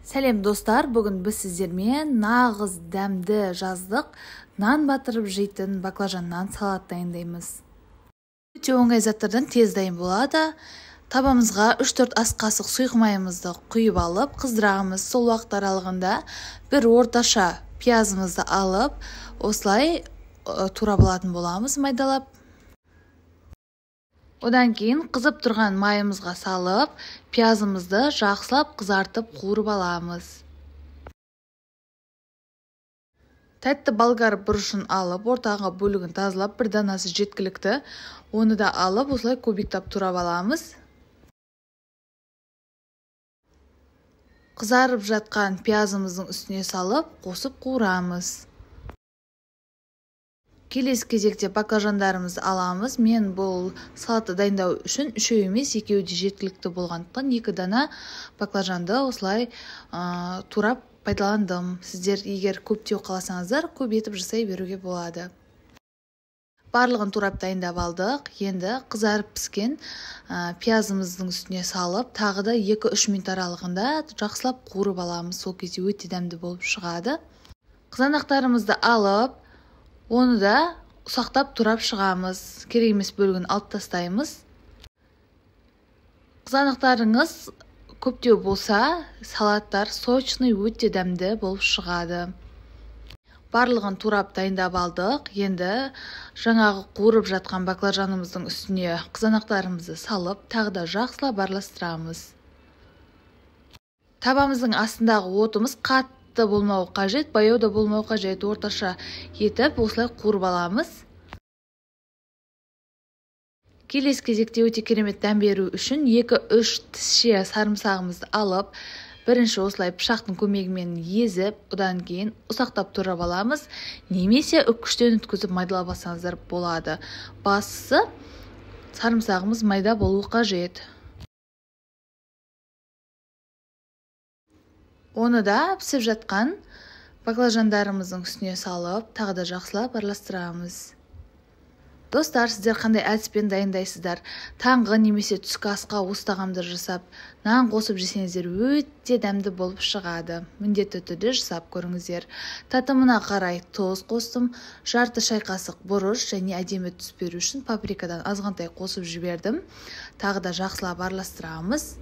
Сәлем достар, бүгін біз сіздермен нағыз дәмді жаздық нан батырып жейтін баклажаннан салат дайындаймыз. Өте оңай заттардан тез дайын болады. Табамызға 3-4 ас қасық сұйық майымызды құйып алып қыздырамыз. Сол уақыт аралығында бір орташа пиязымызды алып, осылай турап алатын боламыз майдалап. Одан кейін қызып тұрған майымызға салып, пиязымызды жақсылап қызартып қуырып аламыз. Тәтті болгар бұрышын алып, ортаңғы бөлігін тазалап, бір данасы жеткілікті. Оны да алып, осылай кубиктап турап аламыз. Қызарып жатқан пиязымыздың үстіне салып, қосып қуырамыз. Келесі кезекте баклажандарымызды аламыз. Мен бұл салатты дайындау үшін үшеу емес, екеуі де жеткілікті болғандықтан 2 дана баклажанды осылай турап пайдаландым. Сіздер егер көптеу қаласаңыздар, көп етіп жасай беруге болады. Барлығын турап дайындап алдық. Енді қызарып піскен пиязымыздың үстіне салып, тағы да 2-3 минут аралығында жақсылап қуырып аламыз. Сол кезде өте дәмді болып шығады. Қызанақтарымызды алып, оны да ұсақтап турап шығамыз. Керек емес бөлігін алып тастаймыз. Қызанақтарыңыз көптеу болса, салаттар сочный, өте дәмді болып шығады. Барлығын турап дайындап алдық. Енді жаңағы қуырып жатқан баклажанымыздың үстіне қызанақтарымызды салып, тағы да жақсылап араластырамыз. Табамыздың астындағы отымыз қатты болмау қажет, баяу да болмау қажет, орташа етіп осылай қуырып аламыз. Келесі кезекте өте керемет дәм беру үшін 2-3 тісше сарымсағымызды алып, бірінші осылай пышақтың көмегімен езіп, одан кейін ұсақтап турап аламыз, немесе үккіштен өткізіп майдалап алсаңыздар болады. Бастысы сарымсағымыз майда болу қажет. Оны да пісіп жатқан баклажандарымыздың үстіне салып, тағы да жақсылап араластырамыз. Достар, сіздер қандай әдіспен дайындайсыздар? Таңғы немесе түскі асқа осы тағамды жасап, нан қосып жесеңіздер өте дәмді болып шығады. Міндетті түрде жасап көріңіздер. Татымына қарай тұз қостым, жарты шай қасық бұрыш және әдемі түс беру үшін паприкадан азғантай қосып жібердім. Тағы да жақсылап араластырамыз.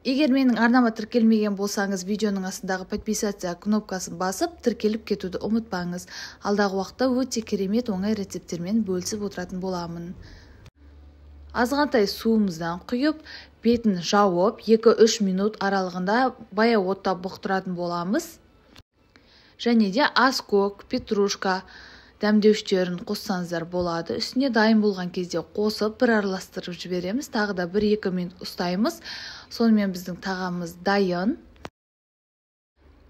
Егер менің арнама тіркелмеген болсаңыз, видеоның астындағы подписаться кнопкасын басып, тіркеліп кетуді ұмытпаңыз. Алдағы уақытта өте керемет оңай рецепттермен бөлісіп отыратын боламын. Азғантай суымыздан құйып, бетін жауып, 2-3 минут аралығында баяу отта бұқтыратын боламыз. Және де аскөк, петрушка дәмдеуіштерін қоссаңыздар болады. Үстіне дайын болған кезде қосып, бір араластырып жібереміз. Тағы да 1-2 минут ұстаймыз. Сонымен біздің тағамымыз дайын.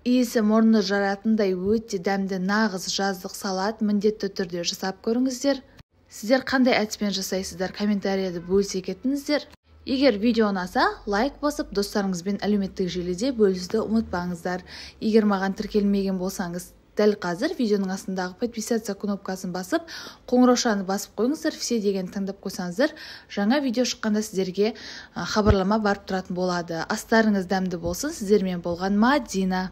Иісі мұрынды жаратындай өте дәмді нағыз жаздық салат міндетті түрде жасап көріңіздер. Сіздер қандай әдіспен жасайсыздар, комментарияда бөлісе кетіңіздер. Егер видео ұнаса, лайк басып, достарыңызбен әлеуметтік желіде бөлісуді ұмытпаңыздар. Егер маған тіркелмеген болсаңыз, дәл қазір видеоның астындағы подписаться кнопкасын басып, қоңыраушаны басып қойыңыздар, все деген таңдап қойсаңыздар, жаңа видео шыққанда сіздерге хабарлама барып тұратын болады. Астарыңыз дәмді болсын, сіздермен болған Мадина.